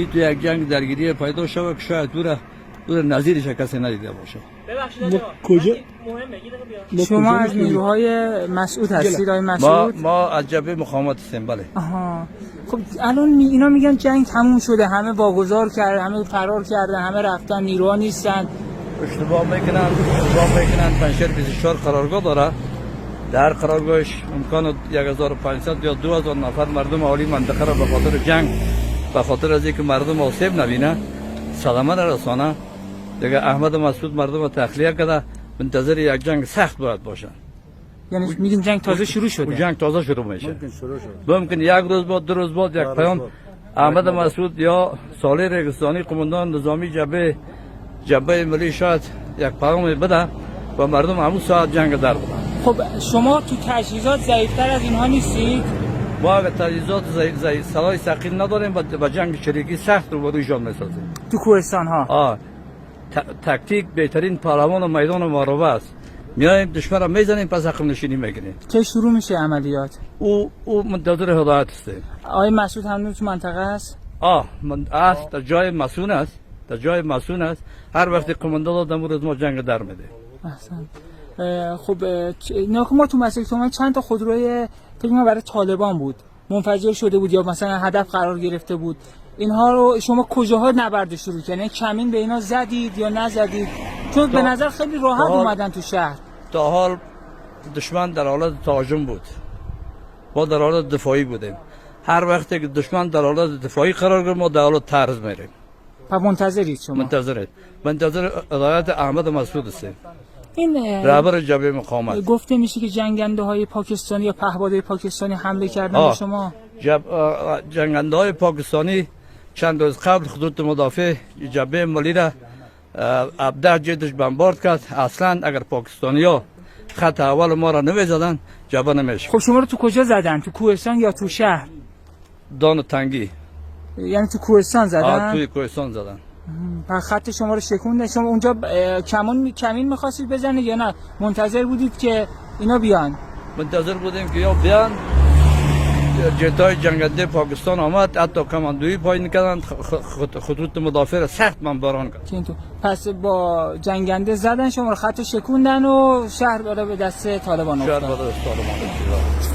این تو یک جنگ درگیری پیدا شود که شاید دور نظیرش کسی ندیده باشه. کجا؟ شما از نیروهای مسعود هستید آقای مسعود؟ ما از جبهه مقاومت هستیم، بله. آها. خب الان اینا میگن جنگ تموم شده، همه واگذار کرد، همه فرار کردن، همه رفتن، نیروها نیستن. اشتباه میکنن. پنجشیر 24 قرارگاه داره، در قرارگاهش امکان 1500 یا 2000 نفر مردم عالی منطقه را به خاطر جنگ، به خاطر از اینکه مردم آسیب نبینه، صدمه نرسانه، دیگه احمد مسعود مردم رو تخلیه کرده. منتظر یک جنگ سخت باید باشن. یعنی میگیم جنگ تازه شروع شده. جنگ تازه شروع میشه، ممکن یک روز بعد، دو روز بعد یک پیام احمد مسعود یا صالح ریگستانی قماندان نظامی جبهه ملی شاید یک پیام بده و مردم همون ساعت جنگ در بدن. خب شما تو تجهیزات ضعیفتر از اینها نیستید؟ ما اگر تجهیزات سلاح ثقیل نداریم و جنگ چریکی سخت رو رویشان میسازیم. تو کوهستان ها. تکتیک بهترین پهلوان و میدان محاربه است. میایم دشمن را میزنیم، پس عقب نشینی میکنیم. چه شروع میشه عملیات؟ او منتظر هدایت هستیم. آقای مسعود هنوز تو منطقه است؟ است، در جای مسئول است، در جای مسئول است. هر وقت قمانده داد امروز ما جنگ در میده. احسن. خب ما تو مسیر تومن چند تا خودروی فکر کنم برای طالبان بود منفجر شده بود یا مثلا هدف قرار گرفته بود. اینها رو شما کجاها نبرد شروع کردین؟ کمین به اینا زدید یا نزدید؟ چون به نظر خیلی راحت اومدن تو شهر. تا حال دشمن در حالت تهاجم بود، ما در حالت دفاعی بودیم. هر وقت که دشمن در حالت دفاعی قرار گرفت ما در حالت طرز میریم. پس منتظرید شما؟ منتظرید، منتظر هدایت احمد مسعود هستیم، این رهبر جبهه مقاومت. گفته میشه که جنگنده های پاکستانی یا پهپادهای پاکستانی حمله کردن به شما. جنگنده های پاکستانی چند روز قبل خطوط مدافع جبهه ملی را 17 جدش بمبارد کرد. اصلا اگر پاکستانی ها خط اول ما را نمی زدن جبهه نمیشه. خب شما رو تو کجا زدن؟ تو کوهستان یا تو شهر؟ دان تنگی. یعنی تو کوهستان زدن؟ توی کوهستان زدن. پس خط شما رو شکوندن. شما اونجا کمین می‌خواستید بزنید یا نه منتظر بودید که اینا بیان؟ منتظر بودیم که یا بیان. جتای جنگنده پاکستان آمد، حتی کماندویی پایین کردن، خطوط مدافع را سخت بمباران کرد. پس با جنگنده زدن شما رو، خط شکوندن و شهر بالا به دست طالبان افتاد. شهر به دست طالبان.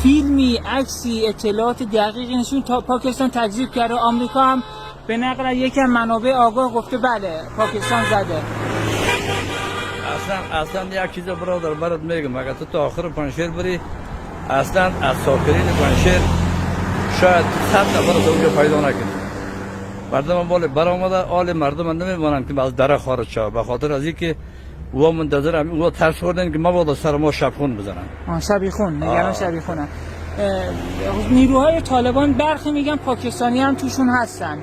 فیلمی، عکسی، اطلاعات دقیقی نشون تا پاکستان تکذیب کرده. آمریکا هم به نقل یکی از منابع آگاه گفته بله پاکستان زده. اصلا یک چیز برادر برات میگم، اگر تو تا آخر پنجشیر بری اصلا از ساکنین پنجشیر شاید 100 نفر اونجا پیدا نکنی. مردم بالا برآمده، آل مردم نمیمانند که از دره خارج شود، به خاطر از اینکه او منتظر هم او ترس خوردن که مبادا سر ما شبخون بزنن. شبیخون، نگران شبیخونن. نیروهای طالبان برخی میگن پاکستانی هم توشون هستن.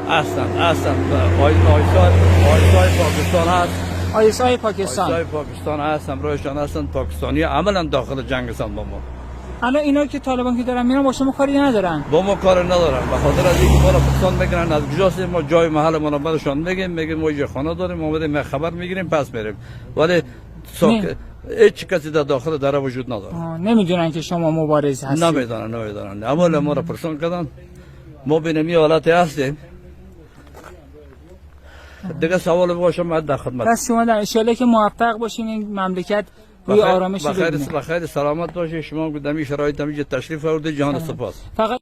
هستن. آیسای پاکستان هست. آیسای پاکستان. آیسای پاکستان هست، همراهشان هستن. پاکستانی عملا داخل جنگ هستن با ما. الان اینا که طالبان که دارن میرن با شما کاری ندارن؟ با ما کار ندارن، به خاطر از اینکه ما را پرسان میکنن از کجاست، ما جای محل ما را برشان میگیم، میگیم ما اینجا خانه داریم، اومدیم خبر میگیریم پس میریم. ولی هیچ کسی در داخل دره وجود نداره. نمیدونن که شما مبارز هستید. نمیدونن. اول ما را پرسان کردن، ما بین می حالت هستیم. دیگه سوال باشه من در خدمت. پس شما در ان شاءالله که موفق باشین این مملکت روی آرامش ببینه. بخیر سلامت باشه. شما گودمی شرایط همیشه تشریف آورده. جهان سپاس. فقط